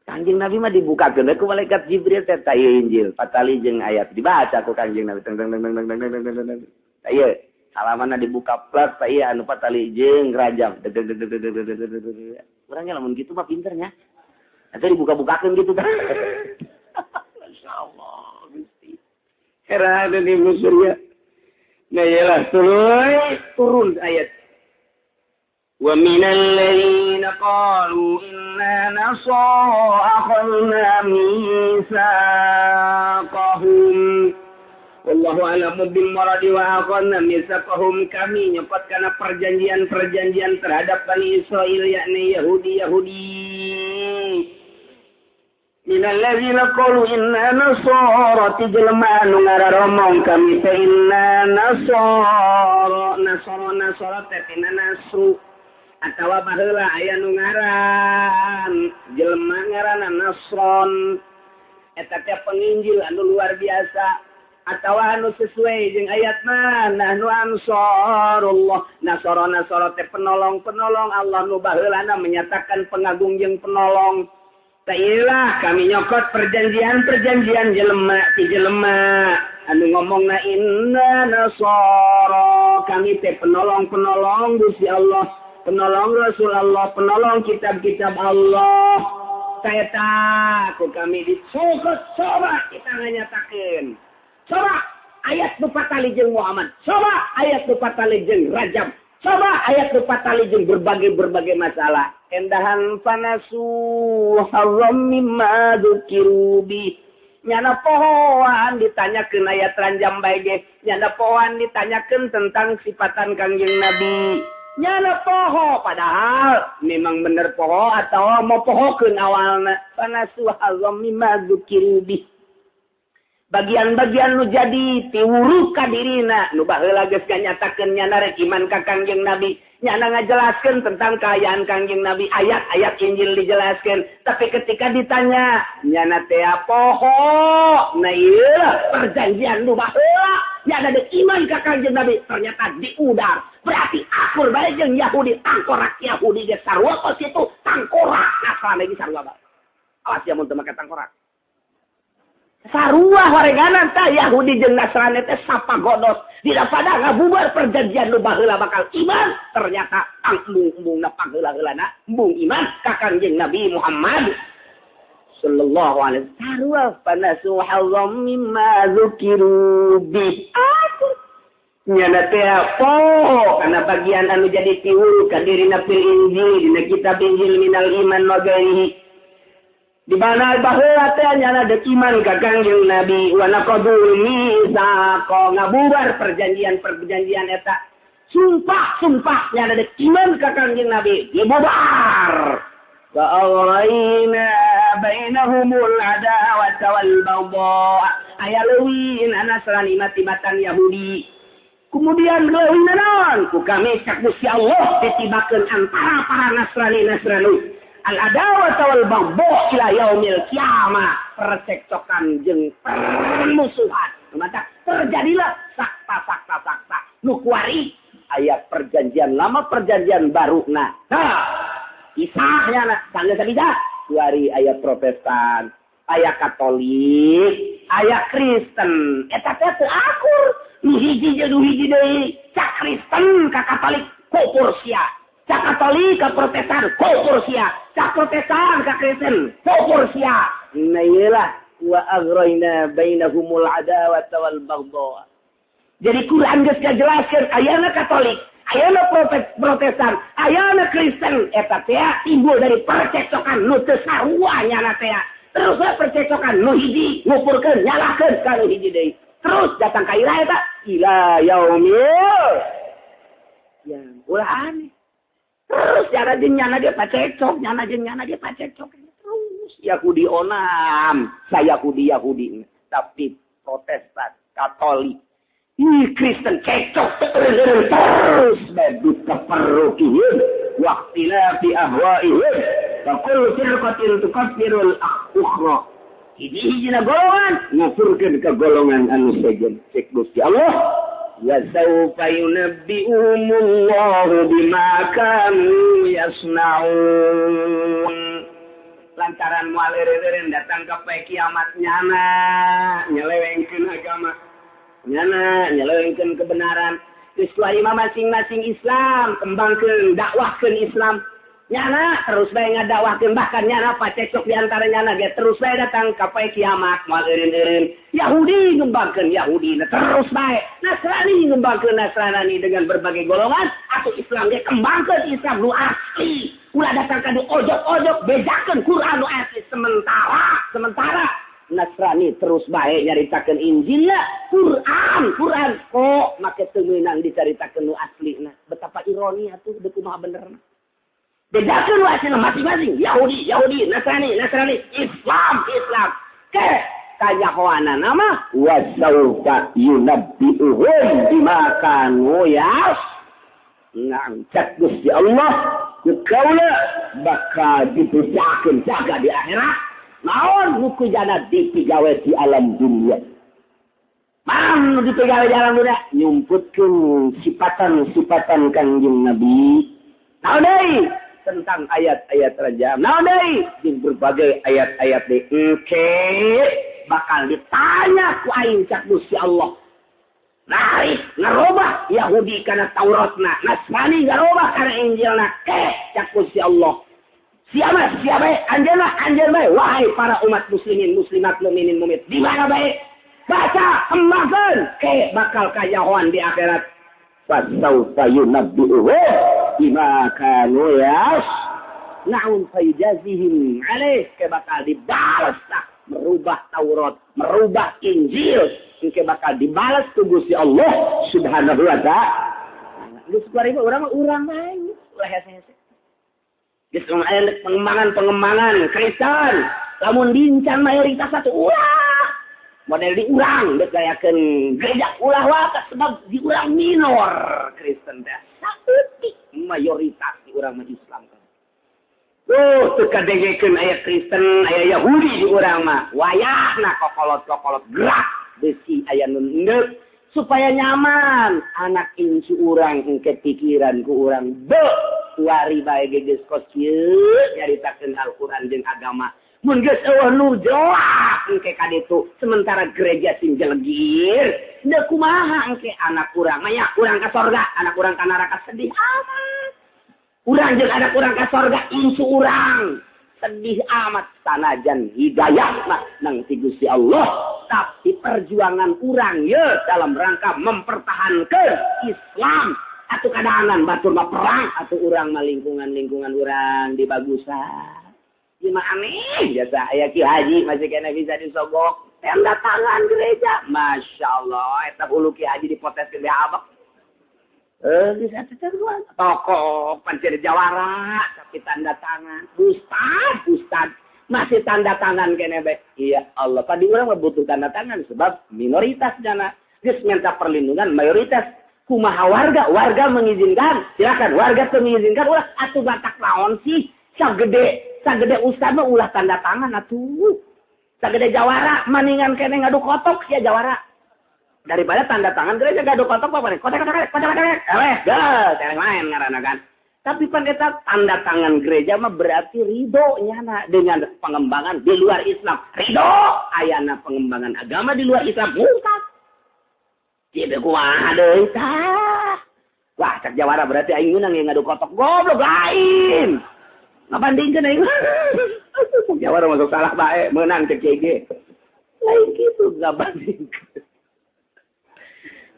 Kangjeng Nabi mah dibukakeun ku malaikat Jibril teh ta ieu Injil, patali jeung ayat dibaca ku Kangjeng Nabi teng teng teng teng teng teng teng. Ta ieu halamanna dibuka plat ta ieu anu patali jeung rajam. Orangnya lamun gitu mah pinternya. Atau dibuka-bukakan gitu kan. Masya Allah, Gusti. Heran di Surya. Nah iyalah turun ayat. Wa minal ladzina qalu inna nasara akhadna mitsaqahum. Wallahu a'lamu bil muradi wa akhadna mitsaqahum, kami nyepot kana perjanjian-perjanjian terhadap Bani Israil yakni Yahudi-Yahudi. Minal ladzina qalu inna nasara, ti jelema anu ngararomong kami teh inna nasara, nasara nasara teh tina nasru atawa baheula aya nu ngaran jelema ngaranna Nasron eta teh penginjil anu luar biasa atawa anu sesuai jeung ayat mah nahnu ansarullah, nasara nasara teh penolong-penolong Allah nu baheulana menyatakan pengagung jeung penolong. Tailah kami nyokot perjanjian-perjanjian jelema ti jelema anu ngomongna inna nasara, kami teh penolong-penolong Gusti Allah, penolong Rasul Allah, penolong kitab-kitab Allah. Taeta ku kami dicokot, coba kita nganyatakeun. Coba ayat nu patali jeung Muhammad, coba ayat nu patali jeung Rajab, coba ayat nu patali jeung berbagai-berbagai masalah. Endahan panasu haram mimma dzukiru bi. Nyana pohoan ditanyakeun ayat ranjam bae ge, nyana pohoan ditanyakeun tentang sifatan Kangjeng Nabi. Nyana poho padahal memang bener poho atau mau pohokeun awalna fanasu hazzam mimma dzukiru bih. Bagian-bagian nu jadi tiwuruh ka dirina nu baheula geus nganyatakeun nyana rek iman ka Kangjeng Nabi, nyana ngajelaskeun tentang kaayaan Kangjeng Nabi, ayat-ayat Injil dijelaskeun, tapi ketika ditanya nyana teh poho. Nah ieu perjanjian nu baheula nyana deuk iman ka Kangjeng Nabi ternyata diudar. Berarti akur bae jeung Yahudi, tangkorak Yahudi ge sarua kos kitu, tangkorak Nasrani ge sarua bae. Awas ya mun teu make tangkorak. Sarua horeganan tah Yahudi jeung Nasrani teh sapagodos. Dina pada ngabubar perjanjian nu baheula bakal iman, ternyata embung-embungna pangheula-heulana embung iman ka Kangjeng Nabi Muhammad sallallahu alaihi wasallam. Sarua fanasu hazzam mimma dzukiru bi. Akur nyana teh poho kana bagian anu jadi tiwuru ka dirina fil Injil, dina kitab Injil minal iman wa ghairihi. Di mana baheula teh nyana deuk iman ka Kangjeng Nabi wa naqadul mitsaq, ngabubar perjanjian-perjanjian eta. Sumpah-sumpah nyana deuk iman ka Kangjeng Nabi dibubar. Wa awrayna bainahumul adawata wal baghdha. Aya leuwih Nasrani matibatan Yahudi. Kemudian leuwih naon? Ku kami cak Gusti Allah ditibakeun antara para Nasrani Nasrani. Al-adawata wal baghdha ila yaumil kiamah, percekcokan jeung permusuhan. Maka terjadilah sakta-sakta-sakta nu kuari aya perjanjian lama perjanjian baru. Nah, kisahnya nah sanggeus sabida kuari aya Protestan, aya Katolik, aya Kristen. Eta teh teu akur, nu hiji jeung nu hiji deui. Cak Kristen ka Katolik kufur sia. Cak Katolik ka Protestan kufur sia. Cak Protestan ka Kristen kufur sia. Nah iyalah wa aghrayna bainahumul adawata wal baghdha. Jadi Quran geus ngajelaskeun ayana Katolik, ayana Protestan, ayana Kristen eta teh timbul dari percekcokan nu teu sarua nyana teh. Terus we percekcokan nu hiji ngupurkeun nyalahkeun ka nu hiji deui. Terus datang ka ira eta ila yaumil ya ulah aneh. Terus nyana jeung nyana ge pacekcok, nyana jeung nyana ge pacekcok. Terus Yahudi onam, saya Yahudi Yahudi, tapi Protestan, Katolik, Kristen cekcok terus bedut tafarruqihim wa ikhtilafi ahwaihim fa kullu firqatin tukaffirul ukhra. Hiji-hijina golongan ngufurkeun ka golongan anu sejen. Cek Gusti Allah wa sawfa yunabbi'uhumullahu bima kanu yasnaun. Lantaran moal eureun datang ka poe kiamat nyana nyelewengkeun agama, nyana nyelewengkeun kebenaran. Geus kuari mah masing-masing Islam kembangkeun dakwahkeun Islam. Nyana terus bae ngadakwahkeun, bahkan nyana pacekcok di antara nyana ge terus bae datang ka poe kiamat moal eureun-eureun. Yahudi ngembangkeun Yahudi terus bae, Nasrani ngembangkeun Nasrani dengan berbagai golongan, atau Islam ge kembangkeun Islam nu asli. Ulah datang ka nu ojok-ojok bejakeun Quran nu asli. Sementara Nasrani terus bae nyaritakeun Injilna, Quran kok make teu meunang dicaritakeun nu aslina. Betapa ironi atuh deuk kumaha benerna. Bedakan wasilna masing-masing. Yahudi, Yahudi, Nasrani, Nasrani, Islam, Islam. Ke kanyahoana nama wa saufa yunabbi'uhum bima kanu yas. Ngangcat Gusti Allah ku kaula bakal dibedakeun jaga di akhirat. Naon nu kujana dipigawe di alam dunia. Mam nu dipigawe di alam dunia nyumputkeun sifatan-sifatan Kangjeng Nabi. Naon deui? Tentang ayat-ayat raja. Naon deui? Jeung berbagai ayat-ayat deui. Engke bakal ditanya ku aing cak Gusti Allah. Narik ngarobah Yahudi kana Tauratna, Nasrani ngarobah kana Injilna. Ke cak Gusti Allah. Siapa siapa anjeunna anjeun bae wahai para umat muslimin muslimat mukminin mukminat di mana bae baca kembangkeun ke bakal kayahoan di akhirat. Fasaufa yunabbi'uhum bima kanu yasna'un fayujazihim alaih, ke bakal dibalas tah merubah Taurat, merubah Injil, ke bakal dibalas ku Gusti Allah Subhanahu wa ta'ala. Geus kuari mah urang mah urang bae ulah hese-hese. Geus aya pengembangan-pengembangan Kristen. Lamun dincan mayoritas satu ulah. Model di urang deuk gayakeun gereja ulah wae sebab di urang minor Kristen teh. Saeutik mayoritas di urang mah Islam. Tuh teu kadengekeun aya Kristen, aya Yahudi di urang mah. Wayahna kokolot-kokolot gerak besi aya nu endek supaya nyaman anak incu urang engke pikiran ku urang be kuari bae geus kos kieu nyaritakeun Al-Qur'an jeung agama. Mun geus eueuh nu jelas engke ka ditu sementara gereja sing jelegir deuk kumaha engke anak urang mah ya urang ka sorga, anak urang ka neraka sedih amat. Urang jeung anak urang ka sorga incu urang sedih amat sanajan hidayah mah nang ti Gusti Allah, tapi perjuangan urang ye dalam rangka mempertahankan Islam atuh kadahanan batur mah perang atuh urang mah lingkungan-lingkungan urang dibagusan. Ieu mah aneh biasa aya Ki Haji masih kena bisa disogok tanda tangan gereja. Masya Allah eta hulu Ki Haji dipoteskeun be abak. Bisa terbuat. Tokoh pancir jawara tapi tanda tangan. Ustad masih tanda tangan kene bae. Iya Allah, tadi urang mah butuh tanda tangan sebab minoritas jana. Geus minta perlindungan mayoritas. Kumaha warga, warga mengizinkan. Silakan warga teu mengizinkan ulah atuh batak naon sih? Sagede ustad mah ulah tanda tangan atuh. Sagede jawara maningan kene ngadu kotok sia jawara. Daripada tanda tangan gereja gaduh kotok apa nih? Kotak kotak kotak kotak. Eleh, geus, eleh main ngaranna kan. Tapi pan eta tanda tangan gereja mah berarti ridho nyana dengan pengembangan di luar Islam. Ridho ayana pengembangan agama di luar Islam. Murtad. Kieu kumaha deui tah. Wah, cak jawara berarti aing meunang ngadu kotok goblok lain. Ngabandingkeun aing. Jawara masuk salah bae meunang cek ge. Lain kitu ngabandingkeun.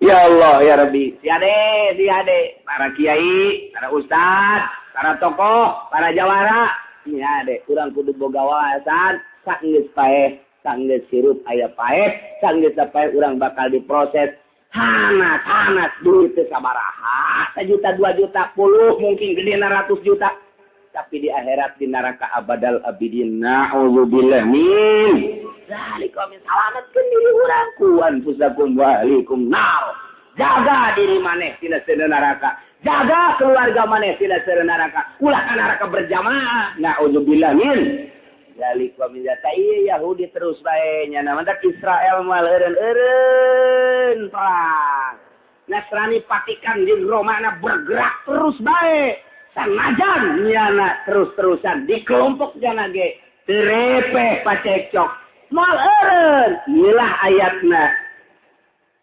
Ya Allah, ya Rabbi. Si ade, para kiai, para ustad, para tokoh, para jawara. Si ade, urang kudu boga wawasan, sanggeus paeh, sanggeus hirup aya paeh, sanggeus paeh urang bakal diproses. Hanas, duit teu sabaraha, 1 juta, 2 juta, puluh, mungkin gede 100 juta. Tapi di akhirat di neraka abadal abidin. Na'udzubillah min zalika min salamatkeun diri urang ku anfusakum wa ahlikum nar. Jaga diri maneh tina seuneu neraka. Jaga keluarga maneh tina seuneu neraka. Ulah ka neraka berjamaah. Na'udzubillah min zalika min zalika. Yahudi terus bae nya mantak Israel mah eureun-eureun perang. Nasrani Vatikan jeung Romana bergerak terus bae. Sanajan nyana terus-terusan di kelompok jana ge terepeh pacekcok moal eureun. Ieulah ayatna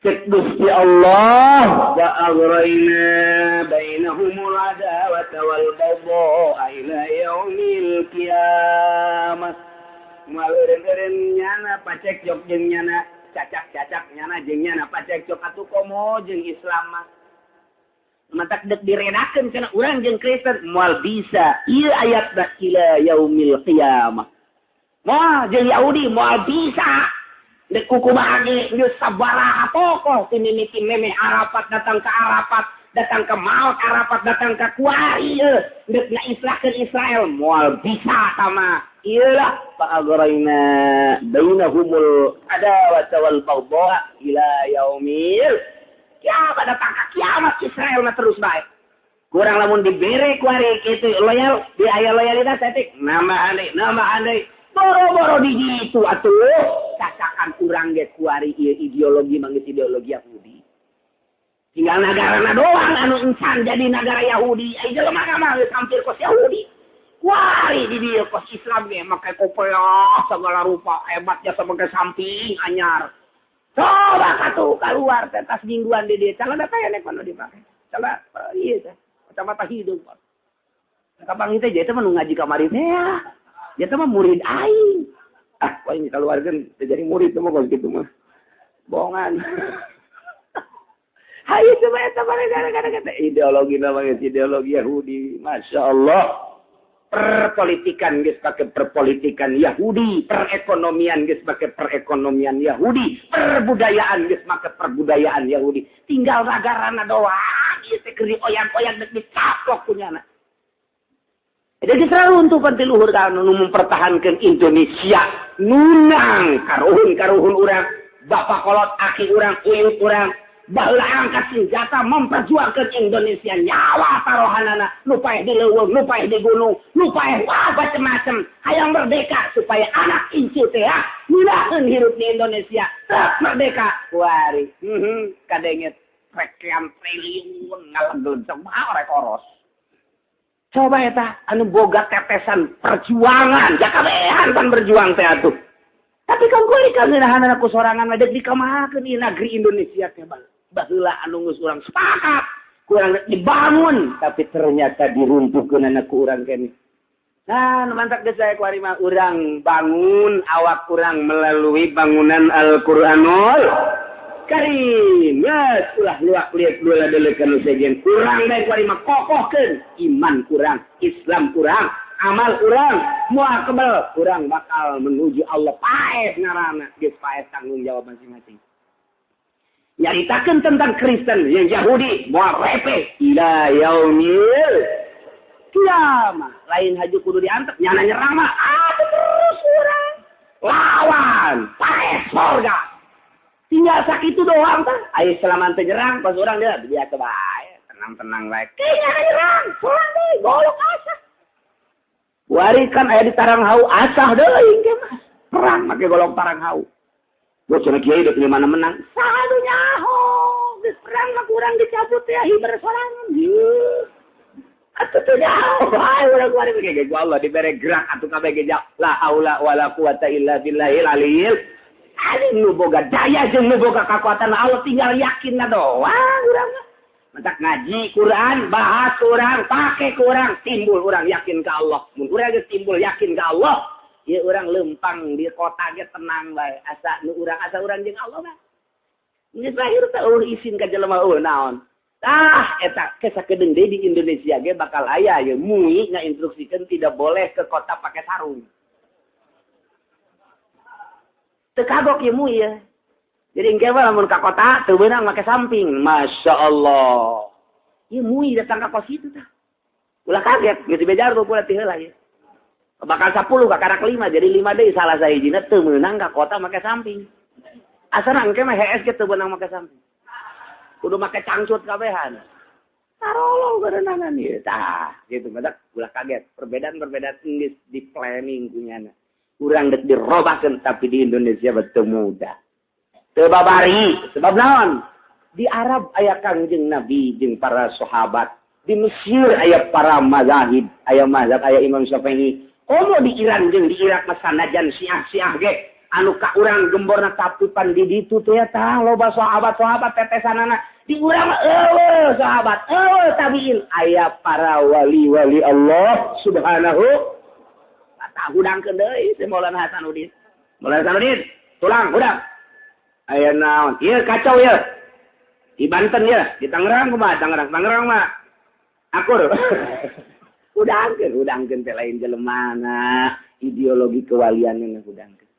cek Gusti Allah wa aghraina bainahumul adawata wal baghdha ila yaumil qiyamah. Moal eureun-eureun nyana pacekcok jeung nyana cacak-cacak nyana jeung nyana pacekcok atuh komo jeung Islam mah. Mantak dek diredakeun cenah urang jeung Kristen moal bisa. Ieu ayatna ila yaumil qiyamah. Moal jeung Yahudi moal bisa. Dek kukumaha ge geus sabaraha tokoh ti mimiti meme Arafat datang ke Arafat, datang ke maut Arafat, datang ke kuari ieu dek ngaislahkeun Israel moal bisa tama. Ieu lah fa aghraina bainahumul adawata wal baghdha ila yaumil kiamat. Datang ke kiamat Israel mah terus baik. Kurang lamun dibere kuari kitu loyal, di aya loyalitas etik nama andai boro-boro di ditu atuh cacakan urang ge kuari ieu ideologi mangis ideologi Yahudi. Tinggal nagarana doang anu encan jadi nagara Yahudi. Ai jelema mah geus hampir kos Yahudi. Kuari di dieu kos Islam ge make kopeah segala rupa hebatnya sebagai samping anyar. Coba katuh keluar teh tas mingguan di dieu. Calon data ya nek kono dipake. Calon ieu teh kacamata hidung. Kapang teh jadi teh mah nu ngaji kamari teh ya. Dia teh mah murid aing. Ah, paling dikeluarkeun teh jadi murid teh mah kos kitu mah. Bohongan. Hayu coba eta gara-gara kata ideologi namanya ideologi Yahudi. Masya Allah. Perpolitikan geus pake perpolitikan Yahudi, perekonomian geus pake perekonomian Yahudi, perbudayaan geus make perbudayaan Yahudi. Tinggal nagarana doang ieu teh keur dioyak-oyak dek dicaplok punyana. Jadi selalu untuk panti luhur kan nu mempertahankan Indonesia nunang karuhun-karuhun urang, bapak kolot aki urang, uyut urang, baheula angkat senjata memperjuangkan Indonesia nyawa tarohanana, nu paeh di leuweung, nu paeh di gunung, nu paeh wah macem-macem, hayang merdeka supaya anak incu teh ngeunaheun hirup di Indonesia, tetap merdeka. Kuari, kadenge rekean triliun ngalegel cema rek oros. Coba eta anu boga tetesan perjuangan, jakabehan pan berjuang teh atuh. Tapi kan kulit kan ngeunahan ku sorangan mah deuk dikamahakeun ieu negeri Indonesia teh baheula anu geus urang sepakat, kurang dibangun, tapi ternyata diruntuhkeun ku urang keneh. Nah, nu mantak geus saya kuari mah urang bangun awak urang melalui bangunan Al-Qur'anul Karim. Yes, ulah luak lihat dua delekan sejen. Kurang bae kuari mah kokohkeun iman kurang, Islam kurang, amal kurang, moal kebel kurang bakal menuju Allah paeh ngaranna, geus paeh tanggung jawab masing-masing. Nyaritakeun tentang Kristen yang Yahudi moal repe ila yaumil kiamah. Lain haju kudu diantep nyana nyerang mah terus urang lawan paeh sorga. Tinggal sakitu doang tah. Ayo selama teu nyerang pas urang dia biasa bae, tenang-tenang bae. Kayaknya nyerang, pulang deui golok asah. Wari kan aya di Taranghau asah deui ge mah. Perang make golok Taranghau. Gua cenah kiai dek mana menang. Saha nu nyaho? Geus perang mah kurang dicabut teh hiber sorangan. Yeuh. Atuh teu nyaho. Bae urang kuari ge ku Allah dibere gerak atuh kabeh ge la haula wala quwata illa billahil aliyil. Alim nu boga daya jeung nu boga kakuatan Allah tinggal yakin na doang urang mah. Mentak ngaji Quran, bahas urang, pake kurang, timbul urang yakin ka Allah. Mun urang geus timbul yakin ka Allah, ieu urang lempang di kota ge tenang bae. Asa nu urang asa urang jeung Allah mah. Geus lahir teh eueuh isin ka jelema eueuh naon. Tah eta ke sakedeung deui di Indonesia ge bakal aya ieu MUI ngainstruksikeun tidak boleh ke kota pakai sarung. Teu kagok ieu MUI ya. Jadi engke mah lamun ka kota teu beunang make samping. Masya Allah. Ieu MUI datang ka kos itu tah. Ulah kaget, geus dibejar ku kula ti heula ieu. Bakal 10 ka karak 5, jadi 5 deui salah sahijina teu meunang ka kota make samping. Asana engke mah hees ge teu beunang make samping. Kudu make cangcut kabehan. Tarolol berenangan ieu tah, gitu badak ulah kaget. Perbedaan-perbedaan geus di planning kunyana. Urang dek dirobahkeun tapi di Indonesia betul mudah. Teu babari, sebab naon? Di Arab aya Kangjeng Nabi jeung para sahabat. Di Mesir aya para mazahib, aya mazhab aya Imam Syafi'i. Komo di Iran jeung di Irak mah sanajan Syiah-Syiah ge anu ka urang gemborna tapi pan di ditu teh tah loba sahabat-sahabat tetesanana. Di urang mah eueuh sahabat, eueuh tabiin aya para wali-wali Allah Subhanahu wa ta'ala. Hudangkeun deui si Maulana Hasanuddin. Maulana Hasanuddin, tulang hudang. Aya naon? Ieu kacau ieu. Di Banten ya, di Tangerang kumaha? Tangerang, Tangerang mah akur. Hudangkeun teh lain jelemana, ideologi kewalianna hudangkeun.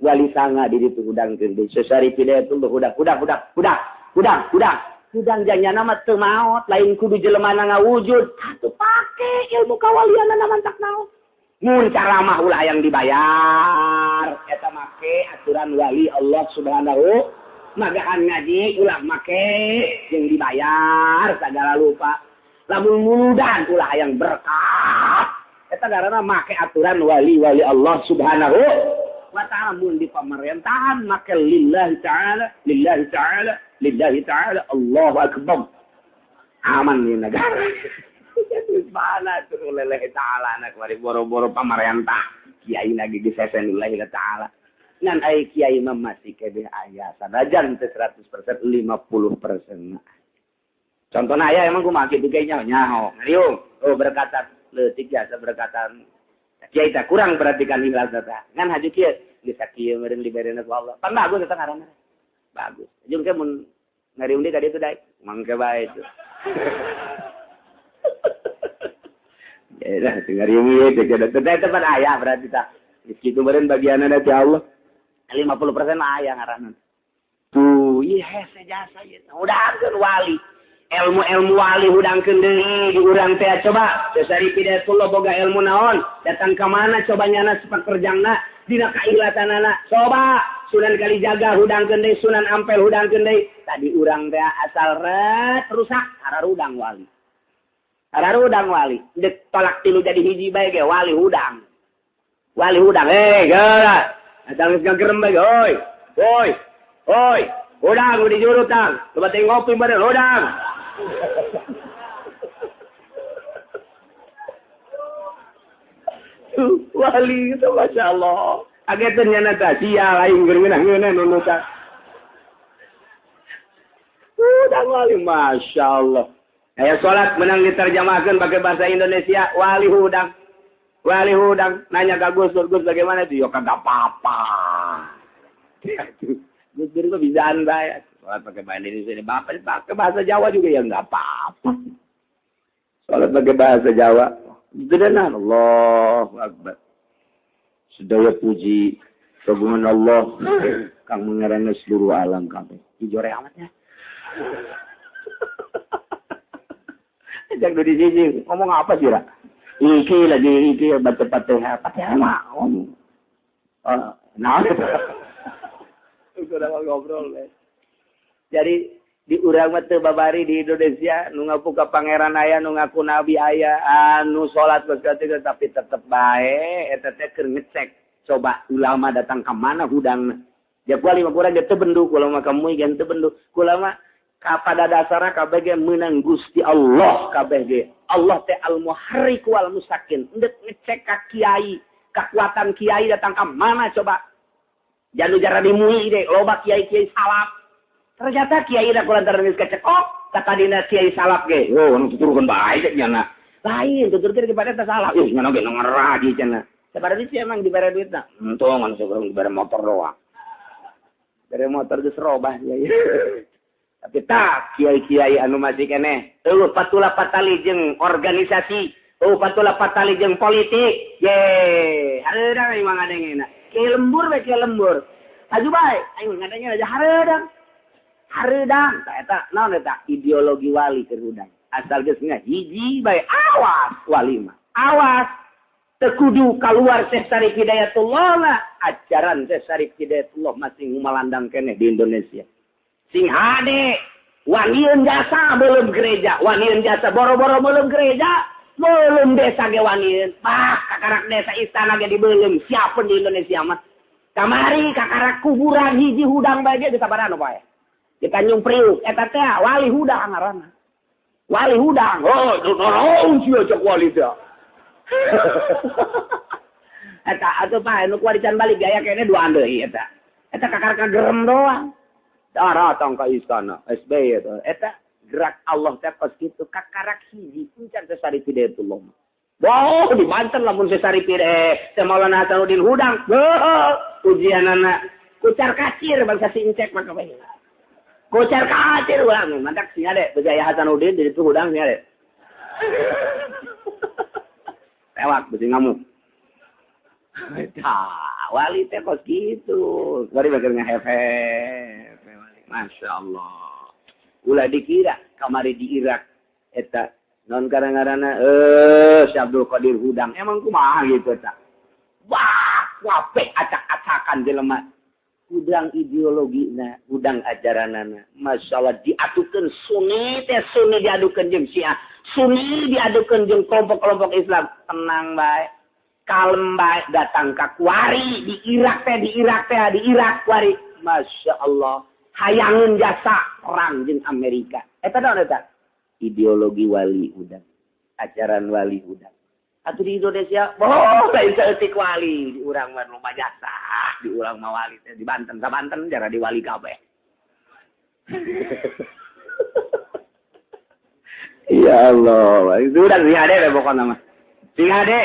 Wali sanga di ditu hudangkeun deui. Sesari Hidayatullah hudang, hudang, hudang, hudang, hudang, hudang. Hudang janyana mah teu maot, lain kudu jelemana ngawujud. Atuh pake ilmu kawalianna mantak naon. Mun caramah ulah yang dibayar, eta make aturan wali Allah Subhanahu magahan ngaji ulah make jeung dibayar sagala lupa. Lamun muludan ulah yang berkat. Eta ngaranna make aturan wali-wali Allah Subhanahu wa ta'ala. Mun di pemerintahan make lillahi ta'ala, lillahi ta'ala, lillahi ta'ala, Allahu akbar. Aman di negara. Mana tuh lillahi ta'ala anak mari boro-boro pamarentah kiai lagi disesen lillahi ta'ala. Ngan ai kiai mah masih kebeh aya sanajan teu 100% 50%. Contohna aya emang kumaha kitu ge nyaho. Ngariung, oh berkata leutik jasa berkata kiai teh kurang perhatikan ikhlas teh. Ngan haju kieu geus sakieu meureun diberena ku Allah. Pan bagus eta ngaranna. Bagus. Jeung ke mun ngariung deui ka ditu daek, mangke bae itu. Ya, tinggal ieu teh tempat aya berarti tah. Geus kitu meureun bagianna ti Allah. 50% mah aya ngaranna. Tuh, ieu hese jasa ieu. Hudangkeun wali. Ilmu-ilmu wali hudangkeun deui di urang teh coba Syekh Hidayatullah boga ilmu naon datang ka mana coba nyana sepak terjangna dina kaikhlasanana coba Sunan Kalijaga hudangkeun deui Sunan Ampel hudangkeun deui tadi urang teh asal ret rusak hararudang wali hararudang wali deuk tolak tilu jadi hiji bae ge wali hudang geura asal geus gagerem bae hoi hoi hoi hudang di juru tang coba teh ngopi bare hudang. Wali itu Masya Allah. Agetan nyana ta sia lain geunah-geunah nu ta. Udah wali Masya Allah. Aya salat menang diterjemahkan pakai bahasa Indonesia wali hudang. Wali hudang nanya ka Gus Dur, Gus bagaimana itu? Ya kagak apa-apa. Gus Dur kok bisaan bae. Salat pakai bahasa Indonesia ini bapak pakai bahasa Jawa juga ya enggak apa-apa. Salat pakai bahasa Jawa. Benar Allahu Akbar. Sedaya puji kagungan Allah kang mengarana seluruh alam kabeh. Dijore amatnya. Jangan di sini ngomong apa sih, Ra? Iki lagi iki baca Fatihah, Fatihah mah. Nah, udah ngobrol deh. Jadi di urang mah teu babari di Indonesia nu ngaku ka pangeran aya nu ngaku nabi aya anu salat geus tapi tetep bae eta teh keur ngecek coba ulama datang ka mana hudangna. Ja kuali mah kurang teu bendu kula mah kamu ge teu bendu. Kula mah pada dasarna kabeh ge meunang Gusti Allah kabeh ge. Allah teh al muharrik wal musakin. Endek ngecek ka kiai, kekuatan kiai datang ka mana coba. Janu jara dimui deh loba kiai-kiai salaf. Ternyata kiai dah kulantaran geus kecekok, kata dina kiai salaf ge. Oh, anu tuturkeun bae cek nyana. Lain tuturkeun kepada eta salah. Ih, nyana ge ngeraji cenah. Sabaraha duit sih emang dibere duitna? Untung anu saurang dibere motor doang. Bere motor geus robah kiai. Tapi tak kiai-kiai anu masih keneh. Eueuh patula patali jeung organisasi, eueuh patula patali jeung politik. Ye, hareudang imang ngadengena. Kiai lembur bae kiai lembur. Aju bae, aing ngadengena aja hareudang. Hareudang ta eta naon eta ideologi wali keur hudang. Asal geus hiji bae awas wali mah. Awas teu kudu kaluar Syekh Syarif Hidayatullah mah. Ajaran Syekh Syarif Hidayatullah masih ngumalandang keneh di Indonesia. Sing hade waniun jasa belum gereja, waniun jasa boro-boro belum gereja, belum desa ge waniun. Bah kakarak desa istana ge dibeuleum siapa di Indonesia mah. Kamari kakarak kuburan hiji hudang bae ge geus sabarana bae. Di Tanjung Priuk eta teh wali hudang ngaranna. Wali hudang. Oh, naon sia cek wali teh. Eta atuh pae nu kuari can balik gaya kene duaan deui eta. Eta kakar kagerem doang. Daratang ka istana SBY eta. Eta gerak Allah teh kos kitu kakarak hiji encan Syekh Syarif Hidayatullah. Wow, di Banten lamun Syekh Syarif Syekh Maulana Hasanuddin hudang. Heuh, ujianana kucar kacir bangsa si encek mah kabeh. Kocar kacir urang mantak sing ade Bejaya Hasanuddin di ditu hudang sing ade. Tewak besi ngamuk. Tah, wali teh kos kitu. Bari bakal ngahefe wali. Masya Allah. Ulah dikira kamari di Irak eta non karang-karana Syekh Abdul Qadir hudang. Emang kumaha gitu eta. Wah, kabeh acak-acakan jelema. Hudang ideologina, hudang ajaranana. Masya Allah diadukeun Sunni teh Sunni diadukeun jeung Syiah, Sunni diadukeun jeung kelompok-kelompok Islam. Tenang bae, kalem bae datang ka kuari di Irak teh, di Irak teh, di Irak kuari. Masya Allah, hayangeun jasa perang jeung Amerika. Eta naon eta? Ideologi wali hudang, ajaran wali hudang. Atuh di Indonesia, boh, lain saeutik wali, di urang mah loba jasa, di urang mah wali teh di Banten, sa Banten jara di wali kabeh. Ya Allah, itu urang sing hade we pokona mah. Sing hade.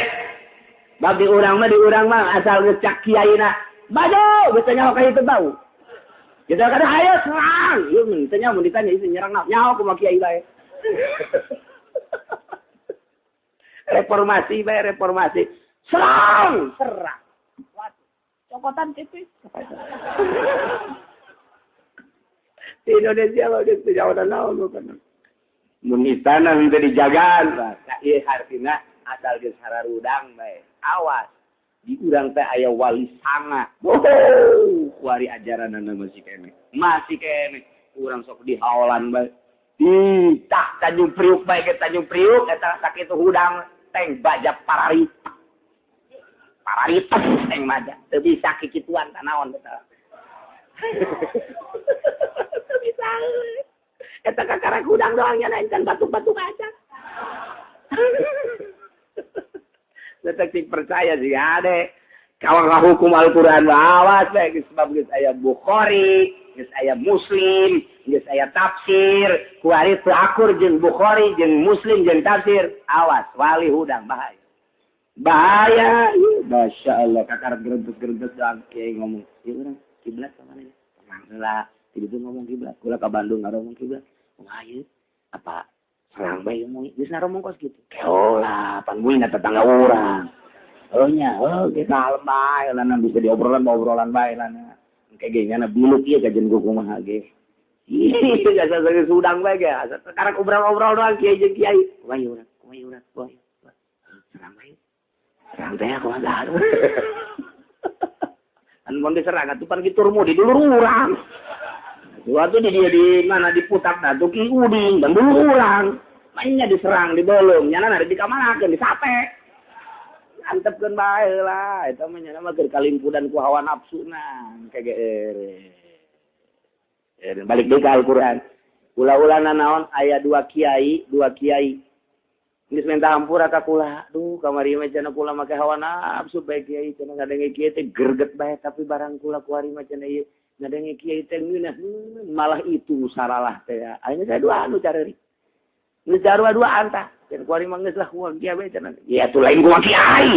Bab di urang mah asal geus cak kiaina. Baju, geus teh nyaho ka itu bau. Kita kada hayo serang. Ieu mun teh nyaho mun ditanya ieu nyerang nyaho kumaha kiai bae. Reformasi bae reformasi. Serang, serang. Waduh, cokotan tipis. Di Indonesia mah geus teu jauh naon bukan. Mun istana henteu dijagaan nah ieu hartina asal geus hararudang bae. Awas di urang teh aya wali sanga. Oh, kuari ajaranna masih keneh. Masih keneh urang sok dihaolan bae. Ih, tah Tanjung Priuk bae ke Tanjung Priuk eta sakitu hudang teng baja pararit. Pararit teng maja. Teu bisa kikituan tanaon eta. Teu bisa. Eta kakara hudang doang nya can batuk-batuk aja. Detektif percaya sih ade. Kalau hukum Al-Qur'an awas bae sebab geus aya Bukhari, geus aya Muslim, geus aya tafsir, kuari teu akur jeung Bukhari, jeung Muslim, jeung tafsir, awas wali hudang bahaya. Bahaya, Masya Allah kakara gerentes-gerentes doang kiai ngomong. Ieu urang kiblat ka mana? Tenang heula, tiditu ngomong kiblat, kula ka Bandung ngaromong kiblat. Wah ieu apa serang bae ngomong geus naromong kos kitu. Keolah, pan buina tetangga urang. Oh nya, oh kita kalem bae lana bisa diobrolan-obrolan bae lana. Engke ge nyana biluk ieu kajen ku kumaha ge. Ih, asa geus hudang bae ge. Asa sekarang obrol-obrol doang kiai jeung kiai. Kumaha ieu urang, kumaha ieu urang, kumaha. Serang bae. Serang teh kumaha dahar. An mun diserang atuh pan kitu rumu di dulur urang. Waktu di dia di mana diputak dah tuh ki uding dan dulur urang. Mainnya diserang, dibolong, nyana di dikamanakeun, disate. Antepkeun bae lah, eta mah nyana mah keur kalimpudan ku hawa nafsuna, kege. Balik deui ka Al-Qur'an. Ula-ulana naon aya dua kiai. Geus minta hampura ka kula. Duh, kamari mah cenah kula make hawa nafsu bae kiai cenah ngadenge kiai teh greget bae tapi barang kula kuari mah cenah ieu ngadenge kiai teh ngeunah malah itu saralah teh. Ayeuna saya dua anu careurik. Geus sarua duaan tah. Cenah kuari mah geus lah kumaha kiai bae cenah. Ya atuh lain kumaha kiai.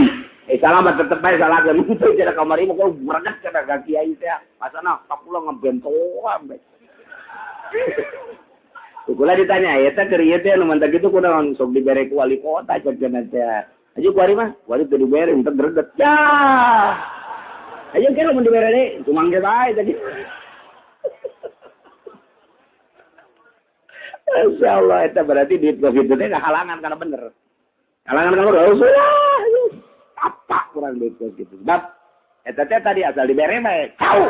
Salah mah tetep bae salahkeun. Henteu cenah kamari mah kudu greget cenah ka kiai teh. Pasana ka kula ngebentoan bae. Kula ditanya eta keur ieu teh anu mantap kitu kunaon sok dibere ku wali kota cek cenah teh. Aja kuari mah, kuari teu dibere henteu greget. Yah. Ayo ke lamun dibere deui, kumangke bae tadi. Masya Allah, itu berarti duit covid itu halangan karena bener. Halangan karena udah, apa kurang duit covid gitu. Sebab, eta teh tadi asal dibere bae, kau.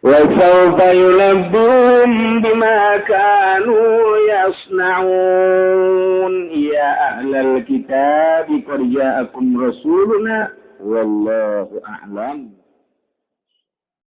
Wa sawfa yunabbi'uhum bima kanu yasna'un ya ahlal kitab qad ja'akum rasuluna wallahu a'lam.